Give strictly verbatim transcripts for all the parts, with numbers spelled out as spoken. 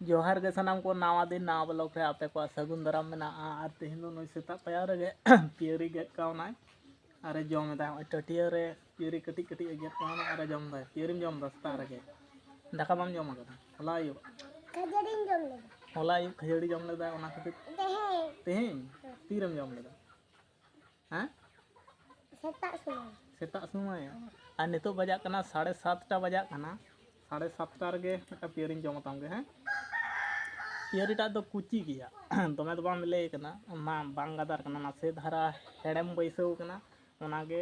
ᱡᱚᱦᱟᱨ ᱜᱮ ᱥᱟᱱᱟᱢ ᱠᱚ, ᱱᱟᱣᱟ ᱫᱤᱱ ᱱᱟᱣᱟ ᱵᱞᱚᱜ ᱨᱮ ᱟᱯᱮ ᱠᱚᱣᱟᱜ ᱥᱟᱹᱜᱩᱱ ᱫᱟᱨᱟᱢ ᱢᱮᱱᱟᱜᱼᱟ᱾ ᱟᱨ ᱛᱮᱦᱮᱧ ᱫᱚ ᱱᱩᱭ ᱥᱮᱛᱟᱜ ᱯᱟᱭᱟᱨ ᱨᱮᱜᱮ ᱯᱤᱭᱟᱹᱨᱤ ᱜᱮᱫ ᱠᱟᱣᱱᱟᱭ ᱟᱨᱮ ᱡᱚᱢ ᱮᱫᱟ᱾ ᱱᱚᱜᱼᱚᱭ ᱴᱟᱹᱴᱭᱟᱹ ᱨᱮ ᱯᱤᱭᱟᱹᱨᱤ ᱠᱟᱹᱴᱤᱡ ᱠᱟᱹᱴᱤᱡ ᱮ ᱜᱮᱫ ᱠᱟᱣᱱᱟ ᱟᱨᱮ ᱡᱚᱢ ᱮᱫᱟ᱾ ᱯᱤᱭᱟᱹᱨᱤᱢ ᱡᱚᱢ ᱮᱫᱟ ᱥᱮᱛᱟᱜ ᱨᱮᱜᱮ? ᱫᱟᱠᱟ ᱵᱟᱢ ᱡᱚᱢ ᱟᱠᱟᱫᱟ ᱦᱚᱞᱟ ᱟᱹᱭᱩᱵ? ᱠᱷᱟᱹᱡᱟᱹᱲᱤᱧ ᱡᱚᱢ ᱞᱮᱫᱟ᱾ ᱦᱚᱞᱟ ᱟᱹᱭᱩᱵ ᱠᱷᱟᱹᱡᱟᱹᱲᱤ ᱡᱚᱢ ᱞᱮᱫᱟ, ᱚᱱᱟ ᱠᱷᱟᱹᱛᱤᱨ ᱛᱮᱦᱮᱧ᱾ ᱛᱮᱦᱮᱧ? ᱦᱮᱸ᱾ ᱛᱤᱨᱮᱢ ᱡᱚᱢ ᱞᱮᱫᱟ? ᱦᱮᱸ? ᱥᱮᱛᱟᱜ ᱥᱚᱢᱚᱭ᱾ ᱥᱮᱛᱟᱜ ᱥᱚᱢᱚᱭ? ᱟᱨ ᱱᱤᱛᱚᱜ ᱵᱟᱡᱟᱜ ᱠᱟᱱᱟ ᱥᱟᱲᱮ ᱥᱟᱛᱴᱟ ᱵᱟᱡᱟᱜ ᱠᱟᱱᱟ᱾ ᱥᱟᱲᱮ ᱥᱟᱛᱴᱟ ᱨᱮᱜᱮ ᱢᱤᱫᱴᱟᱝ ᱯᱤᱭᱟᱹᱨᱤᱧ ᱡᱚᱢ ᱟᱛᱟᱢ ᱜᱮ, ᱦᱮᱸ? ᱯᱤᱭᱟᱹᱨᱤᱴᱟᱜ ᱫᱚ ᱠᱩᱪᱤ ᱜᱮᱭᱟ᱾ ᱫᱚᱢᱮ ᱫᱚ ᱵᱟᱝ ᱵᱤᱞᱤ ᱠᱟᱱᱟ, ᱚᱱᱟ ᱵᱟᱝ ᱜᱟᱫᱟᱨ ᱠᱟᱱᱟ, ᱱᱟᱥᱮ ᱫᱷᱟᱨᱟ ᱦᱮᱲᱮᱢ ᱵᱟᱹᱭᱥᱟᱹᱣ ᱠᱟᱱᱟ᱾ ᱚᱱᱟᱜᱮ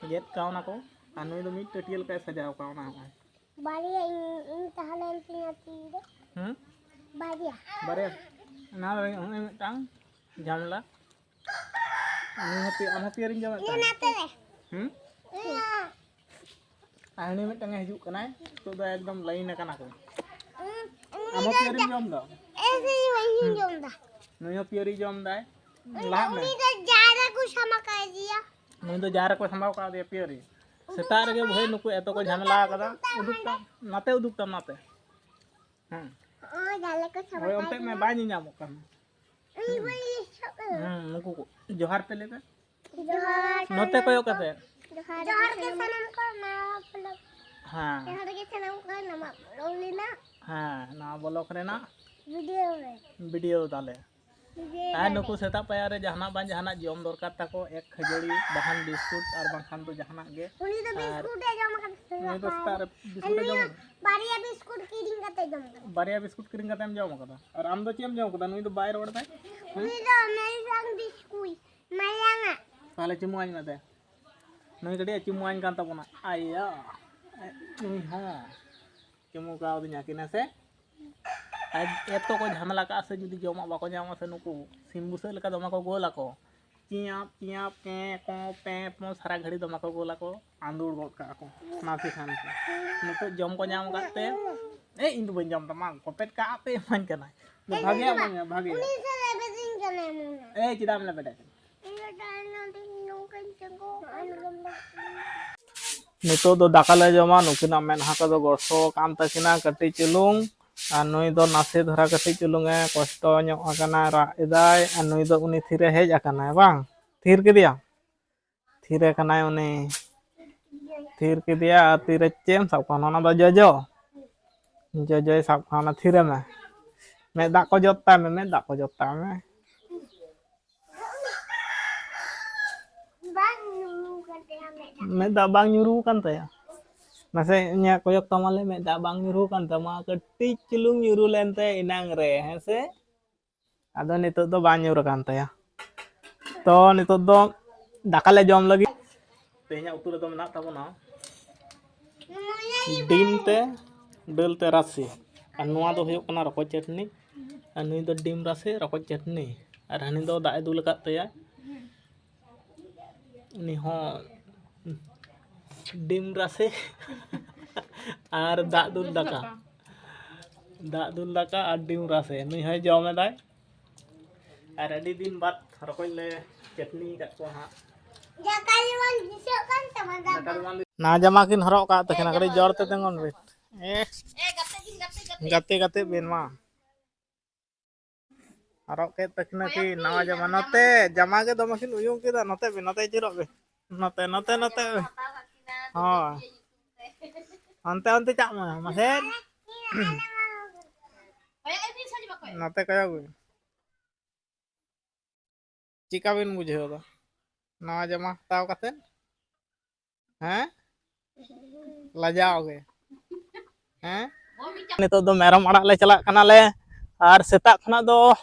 ᱜᱮᱫ ᱠᱟᱣᱱᱟ ᱠᱚ᱾ ᱟᱨ ᱱᱩᱭ ᱫᱚ ᱢᱤᱫ ᱴᱟᱹᱴᱭᱟᱹ ᱞᱮᱠᱟᱭ ᱥᱟᱡᱟᱣ ᱠᱟᱣᱱᱟ ᱱᱚᱜᱼᱚᱭ᱾ ᱵᱟᱨᱭᱟ ᱤᱧ, ᱤᱧ ᱛᱟᱦᱮᱸ ᱞᱮᱱ ᱛᱤᱧᱟ ᱛᱤ ᱨᱮ᱾ ᱦᱩᱸ? ᱵᱟᱨᱭᱟ᱾ ᱵᱟᱨᱭᱟ? ᱚᱱᱟ ᱨᱮ ᱱᱚᱜᱼᱚᱭ ᱢᱤᱫᱴᱟᱝ ᱡᱷᱟᱢᱮᱞᱟ᱾ ᱩᱱᱤ ᱦᱚᱸ ᱯᱮ-, ᱟᱢ ᱦᱚᱸ ᱯᱮᱭᱟᱨᱤᱧ ᱡᱚᱢᱮᱫ ᱤᱧ ᱛᱟᱦᱮᱸᱫ᱾ ᱱᱟᱛᱮ ᱨᱮ᱾ ᱦᱩᱸ? ᱤᱧ ᱦᱚᱸ᱾ ᱟᱨ ᱦᱟᱹᱱᱤ ᱢᱤᱫᱴᱟᱝ ᱮ ᱦᱤᱡᱩᱜ ᱠᱟᱱᱟᱭ, ᱱᱤᱛᱚᱜ ᱫᱚ ᱮᱠᱫᱚᱢ ᱞᱟᱭᱤᱱ ᱟᱠᱟᱱᱟ ᱠᱚ᱾ ᱩᱱᱤ, ᱩᱱᱤ ᱟᱢ ᱦᱚᱸ ᱫᱚ ᱯᱮᱭᱟᱨᱤᱢ ᱡᱟ-, ᱡᱚᱢ ᱫᱟ? ᱮ, ᱥᱮ ᱤᱧ ᱦᱚᱸᱧ ᱦᱩᱸ᱾ ᱡᱚᱢ ᱫᱟ᱾ ᱱᱩᱭ ᱦᱚᱸ ᱯᱮᱭᱟᱨᱤ ᱡᱚᱢ ᱫᱟᱭ᱾ ᱩᱱᱤ ᱞᱟᱦᱟᱜ ᱫᱚ, ᱢᱮ᱾ ᱩᱱᱤ ᱫᱚ ᱡᱟᱦᱟᱸ ᱨᱮᱠᱚ ᱥᱟᱢᱟ ᱠᱟᱭ ᱜᱮᱭᱟ᱾ ᱱᱩᱭ ᱫᱚ ᱡᱟᱦᱟᱸ ᱨᱮᱠᱚ ᱥᱟᱢᱵᱟᱣ ᱠᱟᱣᱫᱮᱭᱟ ᱯᱮᱭᱟᱨᱤ᱾ ᱥᱮᱛᱟᱜ ᱨᱮᱜᱮ ᱵᱷᱟᱹᱭ ᱱᱩᱠᱩ ᱮᱛᱚ ᱠᱚ ᱡᱷᱟᱢᱮᱞᱟ ᱟᱠᱟᱫᱟ᱾ ᱩᱰᱩᱠ ᱛᱟᱢ, ᱱᱟᱛᱮ ᱩᱰᱩᱠ ᱛᱟᱢ, ᱱᱟᱛᱮ᱾ ᱦᱮᱸ᱾ ᱦᱳᱭ, ᱡᱟᱦᱟᱸ ᱨᱮᱠᱚ ᱥᱟᱢᱟ ᱦᱳᱭ, ᱚᱱᱛᱮ ᱠᱟᱭ ᱢᱮ, ᱜᱮᱭᱟ᱾ ᱵᱟᱭ ᱧᱮᱧᱟᱢᱚᱜ ᱠᱟᱱᱟ᱾ ᱩᱱᱤ ᱦᱩᱸ᱾ ᱵᱟᱭ ᱧᱮᱧᱟᱢᱚᱜ ᱠᱟᱱᱟ᱾ ᱦᱩᱸ, ᱱᱩᱠᱩ ᱠᱚ᱾ ᱡᱚᱦᱟᱨ ᱯᱮ ᱞᱟᱹᱭ ᱯᱮ᱾ ᱡᱚᱦᱟᱨ ᱱᱚᱛᱮ ᱥᱟᱱᱟᱢ ᱠᱚᱭᱚᱜ ᱠᱚ᱾ ᱠᱟᱛᱮ᱾ ᱡᱚᱦᱟᱨ ᱜᱮ ᱥᱟᱱᱟᱢ ᱠᱚ, ᱱᱟᱣᱟ vlog᱾ ᱦᱮᱸ᱾ ᱡᱚᱦᱟᱨ ᱜᱮ ᱥᱟᱱᱟᱢ ᱠᱚ, ᱱᱟᱣᱟ vlog ᱨᱮᱱᱟᱜ᱾ ᱦᱮᱸ, ᱱᱟᱣᱟ vlog ᱨᱮᱱᱟᱜ video ᱨᱮ᱾ video ᱛᱟᱞᱮ᱾ video ᱟᱨ ᱛᱟᱞᱮ᱾ ᱱᱩᱠᱩ ᱥᱮᱛᱟᱜ ᱯᱟᱭᱟᱨ ᱨᱮ ᱡᱟᱦᱟᱱᱟᱜ ᱵᱟᱝ ᱡᱟᱦᱟᱱᱟᱜ ᱡᱚᱢ ᱫᱚᱨᱠᱟᱨ ᱛᱟᱠᱚ, ᱮᱠ ᱠᱷᱟᱹᱡᱟᱹᱲᱤ, ᱵᱟᱠᱷᱟᱱ ᱵᱤᱥᱠᱩᱴ, ᱟᱨ ᱵᱟᱝᱠᱷᱟᱱ ᱫᱚ ᱡᱟᱦᱟᱱᱟᱜ ᱜᱮ᱾ ᱩᱱᱤ ᱫᱚ ᱟᱨ ᱵᱤᱥᱠᱩᱴ ᱮ ᱡᱚᱢ ᱟᱠᱟᱫᱟ ᱥᱮ ᱱᱩᱭ ᱫᱚ ᱵᱟᱝ? ᱥᱮᱛᱟᱜ ᱨᱮ ᱵᱤᱥᱠᱩᱴ ᱮ ᱱᱩᱭ ᱡᱚᱢ ᱫᱚ ᱟᱠᱟᱫᱟ᱾ ᱵᱟᱨᱭᱟ ᱵᱤᱥᱠᱩᱴ ᱠᱤᱨᱤᱧ ᱠᱟᱛᱮ ᱡᱚᱢ ᱟᱠᱟᱫᱟ᱾ ᱵᱟᱨᱭᱟ ᱵᱤᱥᱠᱩᱴ ᱠᱤᱨᱤᱧ ᱠᱟᱛᱮᱢ ᱡᱚᱢ ᱟᱠᱟᱫᱟ᱾ ᱟᱨ ᱟᱢ ᱫᱚ ᱪᱮᱫ ᱮᱢ ᱡᱚᱢ ᱟᱠᱟᱫᱟ? ᱱᱩᱭ ᱫᱚ ᱵᱟᱭ ᱨᱚᱲ ᱮᱫᱟᱭ᱾ ᱦᱮᱸ? ᱩᱱᱤ ᱫᱚ ᱢᱮᱨᱤᱞᱟᱱ ᱵᱤᱥᱠᱩᱴ᱾ ᱢᱟᱭᱟᱝᱟ᱾ ᱛᱟᱦᱚᱞᱮ ᱪᱩᱢᱩ ᱟᱹᱧ ᱢᱮ ᱫᱮ᱾ ᱱᱩᱭ ᱠᱟᱹᱴᱤᱡ ᱮ ᱪᱩᱢᱩ ᱟᱹᱧ ᱠᱟᱱ ᱛᱟᱵᱚᱱᱟ᱾ ᱟᱭᱟ᱾ ᱱᱩᱭ ᱦᱚᱸ᱾ ᱪᱩᱢᱩ ᱠᱟᱣᱫᱤᱧᱟ ᱠᱤᱱ, ᱦᱮᱸ ᱥᱮ? ᱟᱨ ᱮᱛᱚ ᱠᱚ ᱡᱷᱟᱢᱮᱞᱟ ᱠᱟᱜᱼᱟ ᱥᱮ, ᱡᱩᱫᱤ ᱡᱚᱢᱟᱜ ᱵᱟᱠᱚ ᱧᱟᱢᱟ ᱥᱮ, ᱱᱩᱠᱩ ᱥᱤᱢ ᱵᱩᱥᱟᱹᱜ ᱞᱮᱠᱟ ᱫᱚᱢᱮ ᱠᱚ ᱜᱳᱞ ᱟᱠᱚ᱾ ᱪᱤᱭᱟᱸᱯ, ᱪᱤᱭᱟᱸᱯ, ᱠᱮᱸ, ᱠᱚᱸ, ᱯᱮᱸ, ᱯᱚᱸ, ᱥᱟᱨᱟ ᱜᱷᱟᱹᱲᱤ ᱫᱚᱢᱮ ᱠᱚ ᱜᱳᱞ ᱟᱠᱚ᱾ ᱟᱸᱫᱳᱲ ᱜᱚᱫ ᱠᱟᱜᱼᱟ ᱠᱚ ᱱᱟᱥᱮ ᱠᱷᱟᱱ ᱜᱮ᱾ ᱱᱤᱛᱚᱜ ᱡᱚᱢ ᱠᱚ ᱧᱟᱢ ᱟᱠᱟᱫ ᱛᱮ, ᱮ, ᱤᱧ ᱫᱚ ᱵᱟᱹᱧ ᱡᱚᱢ ᱛᱟᱢᱟ, ᱠᱚᱯᱮᱫ ᱠᱟᱜᱼᱟ ᱯᱮ, ᱤᱢᱟᱹᱧ ᱠᱟᱱᱟ᱾ ᱵᱷᱟᱜᱮᱭᱟᱜ ᱤᱢᱟᱹᱧ ᱢᱮ, ᱵᱷᱟᱜᱮᱭᱟᱜ᱾ ᱩᱱᱤ ᱥᱮ ᱨᱮᱵᱮᱫᱤᱧ ᱠᱟᱱᱟᱭ ᱢᱚᱱᱮ᱾ ᱮᱭ, ᱪᱮᱫᱟᱜ ᱮᱢ ᱞᱮᱵᱮᱫ ᱟᱠᱟᱱᱟ? ᱤᱧ ᱫᱚ ᱰᱟᱭᱱᱚ ᱫᱚᱧ ᱱᱚᱝᱠᱟᱧ ᱛᱤᱸᱜᱩ ᱟᱠᱟᱱᱟ᱾ ᱱᱤᱛᱚᱜ ᱫᱚ ᱫᱟᱠᱟ ᱞᱮ ᱡᱚᱢᱟ, ᱱᱩᱠᱤᱱᱟᱜ ᱢᱮᱫᱦᱟ ᱠᱚᱫᱚ ᱜᱚᱥᱚ ᱟᱠᱟᱱ ᱛᱟᱹᱠᱤᱱᱟ ᱠᱟᱹᱴᱤᱡ ᱪᱩᱞᱩᱝ᱾ ᱟᱨ ᱱᱩᱭ ᱫᱚ ᱱᱟᱥᱮ ᱫᱷᱟᱨᱟ ᱠᱟᱹᱴᱤᱡ ᱪᱩᱞᱩᱝ ᱮ ᱠᱚᱥᱴᱚ ᱧᱚᱜ ᱟᱠᱟᱱᱟ, ᱨᱟᱜ ᱮᱫᱟᱭ᱾ ᱟᱨ ᱱᱩᱭ ᱫᱚ ᱩᱱᱤ ᱛᱷᱤᱨᱮ ᱦᱮᱡ ᱟᱠᱟᱱᱟᱭ, ᱵᱟᱝ? ᱛᱷᱤᱨ ᱠᱮᱫᱮᱭᱟ? ᱛᱷᱤᱨ ᱟᱠᱟᱱᱟᱭ ᱩᱱᱤ᱾ ᱛᱷᱤᱨ ᱠᱮᱫᱮᱭᱟ᱾ ᱟᱨ ᱛᱤᱨᱮ ᱪᱮᱫ ᱮᱢ ᱥᱟᱵ ᱠᱟᱣᱱᱟ? ᱚᱱᱟ ᱫᱚ ᱡᱚᱡᱚ᱾ ᱡᱚᱡᱚᱭ ᱥᱟᱵ ᱠᱟᱣᱱᱟ᱾ ᱛᱷᱤᱨ ᱢᱮ᱾ ᱢᱮᱫ ᱫᱟᱜ ᱠᱚ ᱡᱚᱫ ᱛᱟᱭ ᱢᱮ, ᱢᱮᱫ ᱫᱟᱜ ᱠᱚ ᱡᱚᱫ ᱛᱟᱭ ᱢᱮ᱾ ᱵᱟᱝ ᱧᱩᱨᱩ ᱠᱟᱱ ᱛᱟᱭᱟ ᱢᱮᱫ ᱫᱟᱜ᱾ ᱢᱮᱫ ᱫᱟᱜ ᱵᱟᱝ ᱧᱩᱨᱩ ᱠᱟᱱ ᱛᱟᱭᱟ? ᱢᱟᱥᱮ ᱤᱧᱟᱹᱜ ᱠᱚᱭᱚᱜ ᱛᱟᱢᱟᱞᱮ, ᱢᱮᱫ ᱫᱟᱜ ᱵᱟᱝ ᱧᱩᱨᱩ ᱠᱟᱱ ᱛᱟᱢᱟ? ᱠᱟᱹᱴᱤᱡ ᱪᱩᱞᱩᱝ ᱧᱩᱨᱩ ᱞᱮᱱᱛᱮ ᱮᱱᱟᱝ ᱨᱮ, ᱦᱮᱸ ᱥᱮ? ᱟᱫᱚ ᱱᱤᱛᱚᱜ ᱫᱚ ᱵᱟᱝ ᱧᱩᱨ ᱟᱠᱟᱱ ᱛᱟᱭᱟ᱾ ᱛᱚ ᱱᱤᱛᱚᱜ ᱫᱚ ᱫᱟᱠᱟ ᱞᱮ ᱡᱚᱢ ᱞᱟᱹᱜᱤᱫ᱾ ᱛᱮᱦᱮᱧᱟᱜ ᱩᱛᱩ ᱨᱮᱫᱚ ᱢᱮᱱᱟᱜ ᱛᱟᱵᱚᱱᱟ ᱰᱤᱢ ᱛᱮ, ᱫᱟᱹᱞ ᱛᱮ ᱨᱟᱥᱮ᱾ ᱟᱨ ᱱᱚᱣᱟ ᱫᱚ ᱦᱩᱭᱩᱜ ᱠᱟᱱᱟ ᱨᱚᱠᱚᱡ ᱪᱟᱹᱴᱱᱤ᱾ ᱟᱨ ᱱᱩᱭ ᱫᱚ ᱰᱤᱢ ᱨᱟᱥᱮ, ᱨᱚᱠᱚᱡ ᱪᱟᱹᱴᱱᱤ᱾ ᱟᱨ ᱦᱟᱹᱱᱤ ᱫᱚ ᱫᱟᱜ ᱮ ᱫᱩᱞ ᱟᱠᱟᱫ ᱛᱟᱭᱟ᱾ ᱩᱱᱤ ᱦᱚᱸ ᱰᱤᱢ ᱨᱟᱥᱮ ᱟᱨ ᱫᱟᱜ ᱫᱩᱞ ᱫᱟᱠᱟ᱾ ᱫᱟᱜ ᱫᱩᱞ ᱫᱟᱠᱟ ᱟᱨ ᱰᱤᱢ ᱨᱟᱥᱮ᱾ ᱱᱩᱭ ᱦᱚᱸᱭ ᱡᱚᱢ ᱮᱫᱟᱭ᱾ ᱟᱨ ᱟᱹᱰᱤ ᱫᱤᱱ ᱵᱟᱫ ᱨᱚᱠᱚᱡ ᱞᱮ ᱪᱟᱹᱴᱱᱤ ᱟᱠᱟᱫ ᱠᱚᱣᱟ ᱦᱟᱸᱜ᱾ ᱫᱟᱠᱟ ᱡᱮᱢᱚᱱ ᱫᱤᱥᱟᱹᱜ ᱠᱟᱱ ᱛᱟᱢᱟ, ᱫᱟᱠᱟ᱾ ᱫᱟᱠᱟ ᱫᱚ ᱵᱟᱝ ᱫᱤᱥᱟᱹᱜ ᱱᱟ ᱡᱟᱢᱟ ᱠᱤᱱ ᱦᱚᱨᱚᱜ ᱠᱟᱜ ᱛᱟᱹᱠᱤᱱᱟ, ᱠᱟᱹᱴᱤᱡ ᱡᱳᱨ ᱛᱮ ᱛᱤᱸᱜᱩᱱ ᱵᱤᱱ᱾ ᱮ, ᱮ, ᱜᱟᱛᱮ ᱠᱤᱱ, ᱜᱟᱛᱮ, ᱜᱟᱛᱮ᱾ ᱜᱟᱛᱮ, ᱜᱟᱛᱮ ᱵᱤᱱ ᱢᱟ᱾ ᱦᱚᱨᱚᱜ ᱠᱮᱫ ᱛᱟᱹᱠᱤᱱᱟ ᱠᱤᱱ ᱱᱟᱣᱟ ᱡᱟᱢᱟ᱾ ᱱᱚᱛᱮ ᱡᱟᱢᱟ ᱜᱮ ᱫᱚᱢᱮ ᱠᱤᱱ ᱩᱭᱩᱝ ᱠᱮᱫᱟ᱾ ᱱᱚᱛᱮ ᱵᱤᱱ, ᱱᱚᱛᱮ ᱟᱹᱪᱩᱨᱚᱜ ᱵᱤᱱ᱾ ᱱᱚᱛᱮ, ᱱᱚᱛᱮ, ᱱᱚᱛᱮ᱾ ᱦᱳᱭ᱾ ᱚᱱᱛᱮ, ᱚᱱᱛᱮ ᱪᱟᱜ ᱢᱮ, ᱢᱟᱥᱮ᱾ ᱱᱚᱛᱮ ᱠᱚᱭᱚᱜ ᱵᱤᱱ᱾ ᱪᱮᱠᱟ ᱵᱤᱱ ᱵᱩᱡᱷᱟᱹᱣ ᱮᱫᱟ ᱱᱟᱣᱟ ᱡᱟᱢᱟ ᱦᱟᱛᱟᱣ ᱠᱟᱛᱮᱫ? ᱦᱮᱸ? ᱞᱟᱡᱟᱣ ᱜᱮ᱾ ᱦᱮᱸ? ᱱᱤᱛᱚᱜ ᱫᱚ ᱢᱮᱨᱚᱢ ᱟᱲᱟᱜ ᱞᱮ ᱪᱟᱞᱟᱜ ᱠᱟᱱᱟᱞᱮ᱾ ᱟᱨ ᱥᱮᱛᱟᱜ ᱠᱷᱚᱱᱟᱜ ᱫᱚ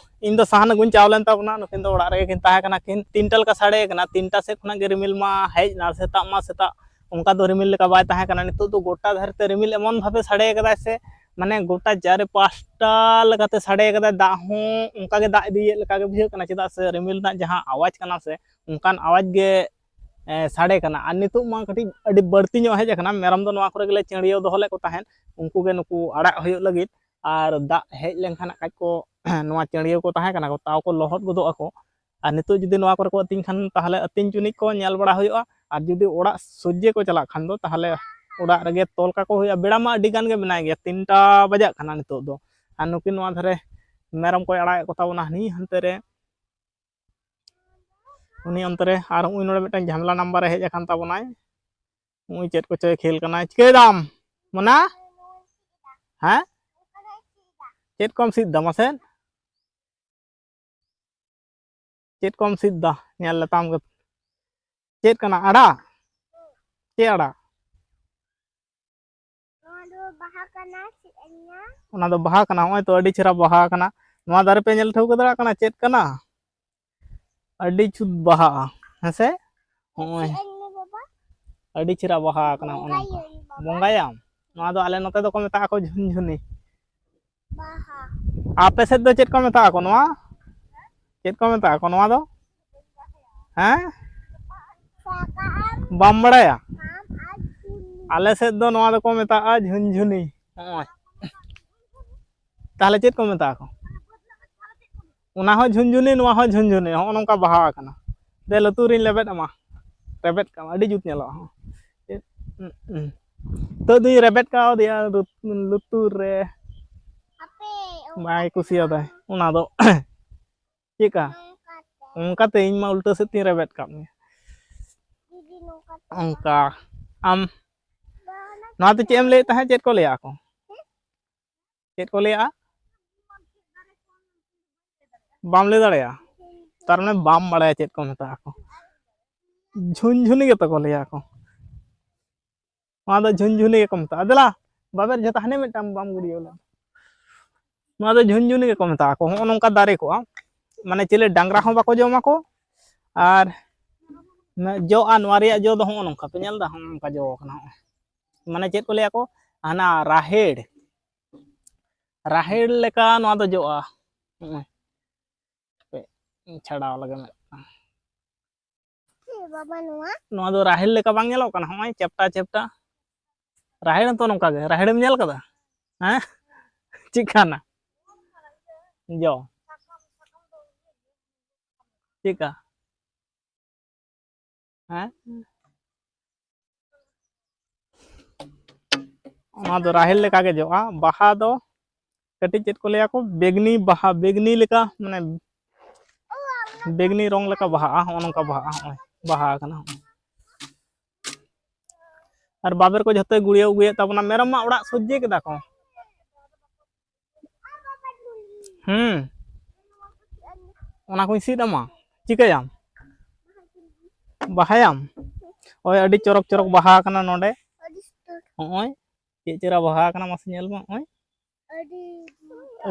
ᱤᱧ ᱫᱚ ᱥᱟᱦᱟᱱ ᱟᱹᱜᱩᱧ ᱪᱟᱣ ᱞᱮᱱ ᱛᱟᱵᱚᱱᱟ, ᱱᱩᱠᱤᱱ ᱫᱚ ᱚᱲᱟᱜ ᱨᱮᱜᱮ ᱠᱤᱱ ᱛᱟᱦᱮᱸ ᱠᱟᱱᱟ ᱠᱤᱱ᱾ ᱛᱤᱱᱴᱟ ᱞᱮᱠᱟ ᱥᱟᱰᱮ ᱠᱟᱱᱟ, ᱛᱤᱱᱴᱟ ᱥᱮᱫ ᱠᱷᱚᱱᱟᱜ ᱜᱮ ᱨᱤᱢᱤᱞ ᱢᱟ ᱦᱮᱡ ᱮᱱᱟ᱾ ᱥᱮᱛᱟᱜ ᱢᱟ ᱥᱮᱛᱟᱜ ᱚᱱᱠᱟ ᱫᱚ ᱨᱤᱢᱤᱞ ᱞᱮᱠᱟ ᱵᱟᱭ ᱛᱟᱦᱮᱸ ᱠᱟᱱᱟ᱾ ᱱᱤᱛᱚᱜ ᱫᱚ ᱜᱚᱴᱟ ᱫᱷᱟᱨᱮ ᱛᱮ ᱨᱤᱢᱤᱞ ᱮᱢᱚᱱ ᱵᱷᱟᱵᱮ ᱥᱟᱰᱮ ᱠᱟᱫᱟᱭ ᱥᱮ, ᱢᱟᱱᱮ ᱜᱚᱴᱟ ᱪᱟᱨᱮ ᱯᱟᱥᱴᱟ ᱞᱮᱠᱟᱛᱮ ᱥᱟᱰᱮ ᱠᱟᱫᱟᱭ᱾ ᱫᱟᱜ ᱦᱚᱸ ᱚᱱᱠᱟ ᱜᱮ ᱫᱟᱜ ᱤᱫᱤᱭᱮᱫ ᱞᱮᱠᱟ ᱜᱮ ᱵᱩᱡᱷᱟᱹᱜ ᱠᱟᱱᱟ, ᱪᱮᱫᱟᱜ ᱥᱮ ᱨᱤᱢᱤᱞ ᱨᱮᱱᱟᱜ ᱡᱟᱦᱟᱸ ᱟᱣᱟᱡᱽ ᱠᱟᱱᱟ ᱥᱮ, ᱚᱱᱠᱟᱱ ᱟᱣᱟᱡᱽ ᱜᱮ ᱮ, ᱥᱟᱰᱮ ᱠᱟᱱᱟ᱾ ᱟᱨ ᱱᱤᱛᱚᱜ ᱢᱟ ᱠᱟᱹᱴᱤᱡ ᱟᱹᱰᱤ ᱵᱟᱹᱲᱛᱤ ᱧᱚᱜ ᱦᱮᱡ ᱟᱠᱟᱱᱟ᱾ ᱢᱮᱨᱚᱢ ᱫᱚ ᱱᱚᱣᱟ ᱠᱚᱨᱮ ᱜᱮᱞᱮ ᱪᱟᱹᱲᱭᱟᱹᱣ ᱫᱚᱦᱚ ᱞᱮᱫ ᱠᱚ ᱛᱟᱦᱮᱸᱫ, ᱩᱱᱠᱩ ᱜᱮ ᱱᱩᱠᱩ ᱟᱲᱟᱜ ᱦᱩᱭᱩᱜ ᱞᱟᱹᱜᱤᱫ᱾ ᱟᱨ ᱫᱟᱜ ᱦᱮᱡ ᱞᱮᱱᱠᱷᱟᱱ ᱱᱟᱜ ᱠᱷᱟᱡ ᱠᱚ ᱱᱚᱣᱟ ᱪᱟᱹᱲᱭᱟᱹᱣ ᱠᱚ ᱛᱟᱦᱮᱸ ᱠᱟᱱᱟ ᱠᱚ, ᱛᱟᱣ ᱠᱚ ᱞᱚᱦᱚᱫ ᱜᱚᱫᱚᱜ ᱟᱠᱚ᱾ ᱟᱨ ᱱᱤᱛᱚᱜ ᱡᱩᱫᱤ ᱱᱚᱣᱟ ᱠᱚᱨᱮ ᱠᱚ ᱟᱹᱛᱤᱧ ᱠᱷᱟᱱ, ᱛᱟᱦᱚᱞᱮ ᱟᱹᱛᱤᱧ ᱪᱩᱱᱤᱡ ᱠᱚ ᱧᱮᱞ ᱵᱟᱲᱟ ᱦᱩᱭᱩᱜᱼᱟ᱾ ᱟᱨ ᱡᱩᱫᱤ ᱚᱲᱟᱜ ᱥᱚᱡᱷᱮ ᱠᱚ ᱪᱟᱞᱟᱜ ᱠᱷᱟᱱ ᱫᱚ, ᱛᱟᱦᱚᱞᱮ ᱚᱲᱟᱜ ᱨᱮᱜᱮ ᱛᱚᱞ ᱠᱟᱠᱚ ᱦᱩᱭᱩᱜᱼᱟ᱾ ᱵᱮᱲᱟ ᱢᱟ ᱟᱹᱰᱤ ᱜᱟᱱ ᱜᱮ ᱢᱮᱱᱟᱭ ᱜᱮᱭᱟ, ᱛᱤᱱᱴᱟ ᱵᱟᱡᱟᱜ ᱠᱟᱱᱟ ᱱᱤᱛᱚᱜ ᱫᱚ᱾ ᱟᱨ ᱱᱩᱠᱤᱱ ᱱᱚᱣᱟ ᱫᱷᱟᱨᱮ ᱢᱮᱨᱚᱢ ᱠᱚᱭ ᱟᱲᱟᱜᱮᱫ ᱠᱚ ᱛᱟᱵᱚᱱᱟ, ᱦᱟᱹᱱᱤ ᱦᱟᱱᱛᱮ ᱨᱮ, ᱩᱱᱤ ᱚᱱᱛᱮ ᱨᱮ, ᱟᱨ ᱩᱱᱤ ᱱᱚᱰᱮ ᱢᱤᱫᱴᱟᱝ ᱡᱷᱟᱢᱮᱞᱟ ᱱᱟᱢᱵᱟᱨ ᱮ ᱦᱮᱡ ᱟᱠᱟᱱ ᱛᱟᱵᱚᱱᱟᱭ᱾ ᱩᱱᱤ ᱪᱮᱫ ᱠᱚᱪᱚᱭ ᱠᱷᱮᱞ ᱠᱟᱱᱟᱭ᱾ ᱪᱤᱠᱟᱹᱭ ᱫᱟᱢ ᱢᱚᱱᱟ? ᱦᱮᱸ? ᱪᱮᱫ ᱠᱚᱢ ᱥᱤᱫ ᱫᱟ ᱢᱟᱥᱮ? ᱪᱮᱫ ᱠᱚᱢ ᱥᱤᱫ ᱫᱟ? ᱧᱮᱞ ᱞᱮᱛᱟᱢ ᱜᱮ᱾ ᱪᱮᱫ ᱠᱟᱱᱟ? ᱟᱲᱟᱜ? ᱪᱮᱫ ᱟᱲᱟᱜ? ᱱᱚᱣᱟ ᱫᱚ ᱵᱟᱦᱟ ᱠᱟᱱᱟ, ᱪᱮᱫ ᱟᱹᱧᱟ? ᱚᱱᱟ ᱫᱚ ᱵᱟᱦᱟ ᱠᱟᱱᱟ᱾ ᱱᱚᱜᱼᱚᱭ ᱛᱚ, ᱟᱹᱰᱤ ᱪᱮᱦᱨᱟ ᱵᱟᱦᱟ ᱠᱟᱱᱟ᱾ ᱱᱚᱣᱟ ᱫᱟᱨᱮ ᱯᱮ ᱧᱮᱞ ᱴᱷᱟᱹᱣᱠᱟᱹ ᱫᱟᱲᱮᱭᱟᱜ ᱠᱟᱱᱟ? ᱪᱮᱫ ᱠᱟᱱᱟ? ᱟᱹᱰᱤ ᱡᱩᱛ ᱵᱟᱦᱟᱜᱼᱟ, ᱦᱮᱸ ᱥᱮ? ᱱᱚᱜᱼᱚᱭ᱾ ᱪᱮᱫ ᱟᱹᱧ ᱢᱮ ᱵᱟᱵᱟ? ᱟᱹᱰᱤ ᱪᱮᱦᱨᱟ ᱵᱟᱦᱟ ᱠᱟᱱᱟ, ᱱᱚᱜᱼᱚ ᱱᱚᱝᱠᱟ᱾ ᱵᱚᱸᱜᱟᱭᱟᱹᱧ ᱵᱟᱵᱟ᱾ ᱵᱚᱸᱜᱟᱭᱟᱢ? ᱱᱚᱣᱟ ᱫᱚ ᱟᱞᱮ ᱱᱚᱛᱮ ᱫᱚᱠᱚ ᱢᱮᱛᱟᱜᱼᱟ ᱠᱚ ᱡᱷᱩᱱᱡᱷᱩᱱᱤ᱾ ᱵᱟᱦᱟ᱾ ᱟᱯᱮ ᱥᱮᱫ ᱫᱚ ᱪᱮᱫ ᱠᱚ ᱢᱮᱛᱟᱜᱼᱟ ᱠᱚ ᱱᱚᱣᱟ? ᱪᱮᱫ ᱠᱚ ᱢᱮᱛᱟᱜᱼᱟ ᱠᱚ ᱱᱚᱣᱟ ᱫᱚ? ᱦᱮᱸ? ᱥᱟᱠᱟᱢ᱾ ᱵᱟᱢ ᱵᱟᱲᱟᱭᱟ? ᱟᱢ ᱟᱨ ᱡᱷᱩᱱᱡᱷᱩᱱᱤ᱾ ᱟᱞᱮ ᱥᱮᱫ ᱫᱚ ᱱᱚᱣᱟ ᱫᱚᱠᱚ ᱢᱮᱛᱟᱜᱼᱟ ᱡᱷᱩᱱᱡᱷᱩᱱᱤ᱾ ᱱᱚᱜᱼᱚᱭ᱾ ᱛᱟᱦᱞᱮ ᱪᱮᱫ ᱠᱚ ᱢᱮᱛᱟᱜᱼᱟ ᱠᱚ? ᱚᱱᱟ ᱦᱚᱸ ᱡᱷᱩᱱᱡᱷᱩᱱᱤ, ᱱᱚᱣᱟ ᱦᱚᱸ ᱡᱷᱩᱱᱡᱷᱩᱱᱤ, ᱱᱚᱜᱼᱚ ᱱᱚᱝᱠᱟ ᱵᱟᱦᱟ ᱟᱠᱟᱱᱟ᱾ ᱫᱮ, ᱞᱩᱛᱩᱨ ᱨᱤᱧ ᱞᱮᱵᱮᱫ ᱟᱢᱟ, ᱨᱮᱵᱮᱫ ᱠᱟᱜ ᱟᱢ, ᱟᱹᱰᱤ ᱡᱩᱛ ᱧᱮᱞᱚᱜᱼᱟ᱾ ᱦᱚᱸ᱾ ᱱᱤᱛᱚᱜ ᱫᱩᱧ ᱨᱮᱵᱮᱫ ᱠᱟᱣᱫᱮᱭᱟ ᱞᱩᱛ-, ᱞᱩᱛᱩᱨ ᱨᱮ᱾ ᱦᱟᱯᱮ, ᱚᱱᱠᱟ ᱵᱟᱭ ᱫᱚ ᱠᱩᱥᱤᱭᱟᱫᱟᱭ ᱵᱟᱝ᱾ ᱚᱱᱟ ᱫᱚ᱾ ᱪᱮᱫᱠᱟ? ᱱᱚᱝᱠᱟᱛᱮ᱾ ᱚᱱᱠᱟᱛᱮ ᱤᱧ ᱢᱟ ᱩᱞᱴᱟᱹ ᱥᱮᱫ ᱛᱤᱧ ᱨᱮᱵᱮᱫ ᱠᱟᱜ ᱢᱮᱭᱟ᱾ ᱫᱤᱫᱤ, ᱱᱚᱝᱠᱟᱛᱮ ᱵᱟᱝ᱾ ᱚᱱᱠᱟ᱾ ᱟᱢ ᱵᱟᱝ᱾ ᱱᱚᱣᱟ ᱫᱚ ᱪᱮᱫ ᱮᱢ ᱞᱟᱹᱭᱮᱫ ᱛᱟᱦᱮᱸᱫ? ᱪᱮᱫ ᱠᱚ ᱞᱟᱹᱭᱟ ᱠᱚ? ᱪᱮᱫ ᱠᱚ ᱞᱟᱹᱭᱟ? ᱵᱟᱢ ᱞᱟᱹᱭ ᱫᱟᱲᱮᱭᱟᱜᱼᱟ? ᱛᱟᱨ ᱢᱟᱱᱮ ᱵᱟᱢ ᱵᱟᱲᱟᱭᱟ ᱪᱮᱫ ᱠᱚ ᱢᱮᱛᱟᱜᱼᱟ ᱠᱚ᱾ ᱡᱷᱩᱱᱡᱷᱩᱱᱤ ᱜᱮᱛᱚ ᱠᱚ ᱞᱟᱹᱭᱟ ᱠᱚ᱾ ᱱᱚᱣᱟ ᱫᱚ ᱡᱷᱩᱱᱡᱷᱩᱱᱤ ᱜᱮᱠᱚ ᱢᱮᱛᱟᱜᱼᱟ᱾ ᱫᱮᱞᱟ, ᱵᱟᱵᱮᱨ ᱡᱷᱚᱛᱟ ᱦᱟᱱᱮ ᱢᱤᱫᱴᱟᱝ ᱵᱟᱢ ᱜᱤᱰᱤᱭᱟᱹᱣ ᱞᱮᱫ᱾ ᱱᱚᱣᱟ ᱫᱚ ᱡᱷᱩᱱᱡᱷᱩᱱᱤ ᱜᱮᱠᱚ ᱢᱮᱛᱟᱜᱼᱟ ᱠᱚ᱾ ᱦᱚᱸᱜᱼᱚ ᱱᱚᱝᱠᱟ ᱫᱟᱨᱮ ᱠᱚᱜᱼᱟ, ᱢᱟᱱᱮ ᱪᱤᱞᱤ ᱰᱟᱝᱨᱟ ᱦᱚᱸ ᱵᱟᱠᱚ ᱡᱚᱢᱟ ᱠᱚ᱾ ᱟᱨ ᱡᱚᱜᱼᱟ, ᱱᱚᱣᱟ ᱨᱮᱭᱟᱜ ᱡᱚ ᱫᱚ ᱦᱚᱸᱜᱼᱚ ᱱᱚᱝᱠᱟ ᱯᱮ ᱧᱮᱞ ᱮᱫᱟ, ᱦᱚᱸᱜᱼᱚ ᱱᱚᱝᱠᱟ ᱡᱚ ᱠᱟᱱᱟ᱾ ᱦᱚᱸᱜᱼᱚᱭ ᱢᱟᱱᱮ ᱪᱮᱫ ᱠᱚ ᱞᱟᱹᱭᱟ ᱠᱚ, ᱦᱟᱱᱟ ᱨᱟᱦᱮᱲ, ᱨᱟᱦᱮᱲ ᱞᱮᱠᱟ ᱱᱚᱣᱟ ᱫᱚ ᱡᱚᱜᱼᱟ᱾ ᱦᱚᱸᱜᱼᱚᱭ ᱦᱟᱯᱮ ᱪᱷᱟᱲᱟᱣ ᱞᱟᱜᱮ ᱢᱤᱫᱴᱟᱝ᱾ ᱮ ᱵᱟᱵᱟ, ᱱᱚᱣᱟ? ᱱᱚᱣᱟ ᱫᱚ ᱨᱟᱦᱮᱲ ᱞᱮᱠᱟ ᱵᱟᱝ ᱧᱮᱞᱚᱜ ᱠᱟᱱᱟ? ᱦᱚᱸᱜᱼᱚᱭ ᱪᱮᱯᱴᱟ ᱪᱮᱯᱴᱟ᱾ ᱨᱟᱦᱮᱲ ᱦᱚᱸᱛᱚ ᱱᱚᱝᱠᱟ ᱜᱮ᱾ ᱨᱟᱦᱮᱲᱮᱢ ᱧᱮᱞ ᱠᱟᱫᱟ? ᱦᱮᱸ? ᱪᱮᱫ ᱠᱟᱱᱟ? ᱡᱚ᱾ ᱪᱮᱫᱠᱟ? ᱦᱮᱸ? ᱚᱱᱟ ᱫᱚ ᱨᱟᱦᱮᱲ ᱞᱮᱠᱟ ᱜᱮ ᱡᱚᱜᱼᱟ᱾ ᱵᱟᱦᱟ ᱫᱚ ᱠᱟᱹᱴᱤᱡ ᱪᱮᱫ ᱠᱚ ᱞᱟᱹᱭᱟ ᱠᱚ, ᱵᱮᱜᱽᱱᱤ ᱵᱟᱦᱟ, ᱵᱮᱜᱽᱱᱤ ᱞᱮᱠᱟ, ᱢᱟᱱᱮ ᱵᱮᱜᱽᱱᱤ ᱨᱚᱝ ᱞᱮᱠᱟ ᱵᱟᱦᱟᱜᱼᱟ᱾ ᱦᱚᱸᱜᱼᱚ ᱱᱚᱝᱠᱟ ᱵᱟᱦᱟᱜᱼᱟ, ᱦᱚᱸᱜᱼᱚᱭ ᱵᱟᱦᱟ ᱟᱠᱟᱱᱟ ᱦᱚᱸᱜᱼᱚᱭ᱾ ᱟᱨ ᱵᱟᱵᱮᱨ ᱠᱚ ᱡᱷᱚᱛᱚᱭ ᱜᱩᱲᱭᱟᱹᱣ ᱟᱹᱜᱩᱭᱮᱫ ᱛᱟᱵᱚᱱᱟ᱾ ᱢᱮᱨᱚᱢ ᱢᱟ ᱚᱲᱟᱜ ᱥᱚᱡᱷᱮ ᱠᱮᱫᱟ ᱠᱚ᱾ ᱦᱩᱸ, ᱚᱱᱟ ᱠᱚᱧ ᱥᱤᱫ ᱟᱢᱟ᱾ ᱪᱤᱠᱟᱹᱭᱟᱢ? ᱵᱟᱦᱟᱭᱟᱢ? ᱳᱭ ᱟᱹᱰᱤ ᱪᱚᱨᱚᱠ ᱪᱚᱨᱚᱠ ᱵᱟᱦᱟ ᱟᱠᱟᱱᱟ ᱱᱚᱰᱮ᱾ ᱦᱚᱸᱜᱼᱚᱭ ᱪᱮᱫ ᱪᱮᱦᱨᱟ ᱵᱟᱦᱟ ᱟᱠᱟᱱᱟ, ᱢᱟᱥᱮ ᱧᱮᱞ ᱢᱮ᱾ ᱱᱚᱜᱼᱚᱭ ᱟᱹᱰᱤ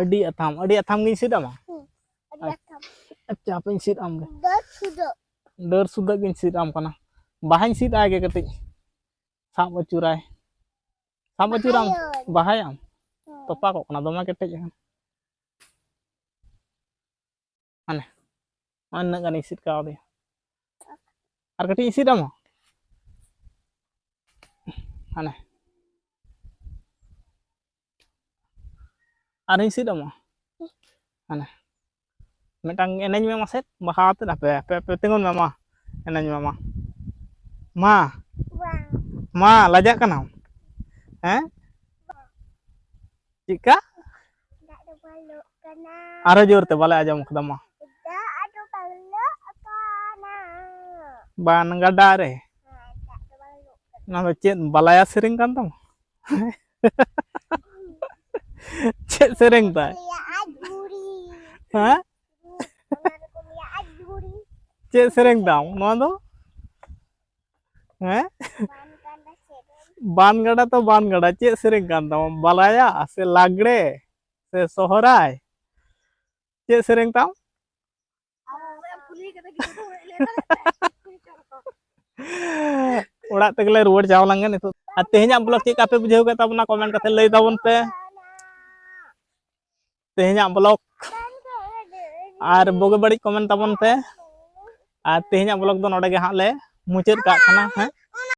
ᱟᱹᱰᱤ ᱟᱛᱷᱟᱢ, ᱟᱹᱰᱤ ᱟᱛᱷᱟᱢ ᱜᱤᱧ ᱥᱤᱫ ᱟᱢᱟ᱾ ᱦᱩᱸ, ᱟᱹᱰᱤ ᱟᱪ- ᱟᱛᱷᱟᱢ᱾ ᱟᱪᱪᱷᱟ, ᱦᱟᱯᱮᱧ ᱥᱤᱫ ᱟᱢ ᱜᱮ᱾ ᱰᱟᱹᱨ ᱥᱩᱫᱷᱟᱹᱜ᱾ ᱰᱟᱹᱨ ᱥᱩᱫᱷᱟᱹᱜ ᱜᱤᱧ ᱥᱤᱫ ᱟᱢ ᱠᱟᱱᱟ᱾ ᱵᱟᱦᱟᱧ ᱥᱤᱫ ᱟᱭ ᱜᱮ ᱠᱟᱹᱴᱤᱡ᱾ ᱥᱟᱵ ᱟᱹᱪᱩᱨᱟᱭ᱾ ᱥᱟᱵ ᱟᱹᱪᱩᱨᱟᱢ᱾ ᱵᱟᱦᱟᱭᱟᱹᱧ᱾ ᱵᱟᱦᱟᱭᱟᱢ? ᱦᱩᱸ᱾ ᱛᱚᱯᱟᱜᱚᱜ ᱠᱟᱱᱟ, ᱫᱚᱢᱮ ᱠᱮᱴᱮᱡ ᱟᱠᱟᱱᱟ᱾ ᱦᱟᱱᱮ, ᱱᱚᱜᱼᱚᱭ ᱱᱤᱱᱟᱹᱜ ᱜᱟᱱᱤᱧ ᱥᱤᱫ ᱠᱟᱣᱫᱮᱭᱟ᱾ ᱟᱨ ᱠᱟᱹᱴᱤᱡ ᱤᱧ ᱥᱤᱫ ᱟᱢᱟ᱾ ᱦᱟᱱᱮ, ᱟᱨᱤᱧ ᱥᱤᱫ ᱟᱢᱟ᱾ ᱦᱟᱱᱮ, ᱢᱤᱫᱴᱟᱝ ᱮᱱᱮᱡ ᱢᱮ ᱢᱟᱥᱮ, ᱵᱟᱦᱟ ᱟᱛᱮᱫ᱾ ᱦᱟᱯᱮ, ᱦᱟᱯᱮ, ᱦᱟᱯᱮ, ᱛᱤᱸᱜᱩᱱ ᱢᱮ ᱢᱟ, ᱮᱱᱮᱡ ᱢᱮ ᱢᱟ᱾ ᱢᱟ, ᱵᱟᱝ᱾ ᱢᱟ, ᱞᱟᱡᱟᱜ ᱠᱟᱱᱟᱢ? ᱦᱮᱸ? ᱵᱟᱝ᱾ ᱪᱮᱫᱠᱟ? ᱫᱟᱜ ᱫᱚ ᱵᱚᱞᱚᱜ ᱠᱟᱱᱟ᱾ ᱟᱨᱚ ᱡᱳᱨ ᱛᱮ, ᱵᱟᱞᱮ ᱟᱸᱡᱚᱢ ᱠᱟᱫᱟ, ᱢᱟ᱾ ᱫᱟᱜ ᱫᱚ ᱵᱚᱞᱚᱜ ᱠᱟᱱᱟ᱾ ᱵᱟᱱ ᱜᱟᱰᱟ ᱨᱮ᱾ ᱦᱮᱸ, ᱫᱟᱜ ᱫᱚ ᱵᱚᱞᱚᱜ ᱠᱟᱱᱟ᱾ ᱚᱱᱟ ᱫᱚ ᱪᱮᱫ ᱵᱟᱞᱟᱭᱟ ᱥᱮᱨᱮᱧ ᱠᱟᱱ ᱛᱟᱢᱟ? ᱪᱮᱫ ᱥᱮᱨᱮᱧ ᱛᱟᱭ? ᱞᱟᱹᱭᱟ ᱟᱡ ᱵᱩᱲᱤ᱾ ᱦᱮᱸ? ᱚᱱᱟ ᱫᱚᱠᱚ ᱞᱟᱹᱭᱟ ᱟᱡ ᱵᱩᱲᱤ᱾ ᱪᱮᱫ ᱥᱮᱨᱮᱧ ᱛᱟᱢ ᱱᱚᱣᱟ ᱫᱚ? ᱦᱮᱸ? ᱵᱟᱱ ᱜᱟᱰᱟ ᱥᱮᱨᱮᱧ᱾ ᱵᱟᱱ ᱜᱟᱰᱟ ᱛᱚ ᱵᱟᱱ ᱜᱟᱰᱟ, ᱪᱮᱫ ᱥᱮᱨᱮᱧ ᱠᱟᱱ ᱛᱟᱢᱟ? ᱵᱟᱞᱟᱭᱟ ᱥᱮ ᱞᱟᱜᱽᱲᱮ ᱥᱮ ᱥᱚᱦᱨᱟᱭ? ᱪᱮᱫ ᱥᱮᱨᱮᱧ ᱛᱟᱢ? ᱚᱲᱟᱜ ᱛᱮᱜᱮᱞᱮ ᱨᱩᱣᱟᱹᱲ ᱪᱟᱣ ᱞᱮᱱ ᱜᱮ ᱱᱤᱛᱚᱜ᱾ ᱟᱨ ᱛᱮᱦᱮᱧᱟᱜ vlog ᱪᱮᱫ ᱞᱮᱠᱟ ᱯᱮ ᱵᱩᱡᱷᱟᱹᱣ ᱠᱮᱫ ᱛᱟᱵᱚᱱᱟ, comment ᱠᱟᱛᱮ ᱞᱟᱹᱭ ᱛᱟᱵᱚᱱ ᱯᱮ᱾ ᱛᱮᱦᱮᱧᱟᱜ vlog ᱟᱨ ᱵᱩᱜᱤ ᱵᱟᱹᱲᱤᱡ comment ᱛᱟᱵᱚᱱ ᱯᱮ᱾ ᱟᱨ ᱛᱮᱦᱮᱧᱟᱜ vlog ᱫᱚ ᱱᱚᱰᱮ ᱜᱮ ᱦᱟᱸᱜ ᱞᱮ ᱢᱩᱪᱟᱹᱫ ᱠᱟᱜ ᱠᱟᱱᱟ᱾ ᱦᱮᱸ,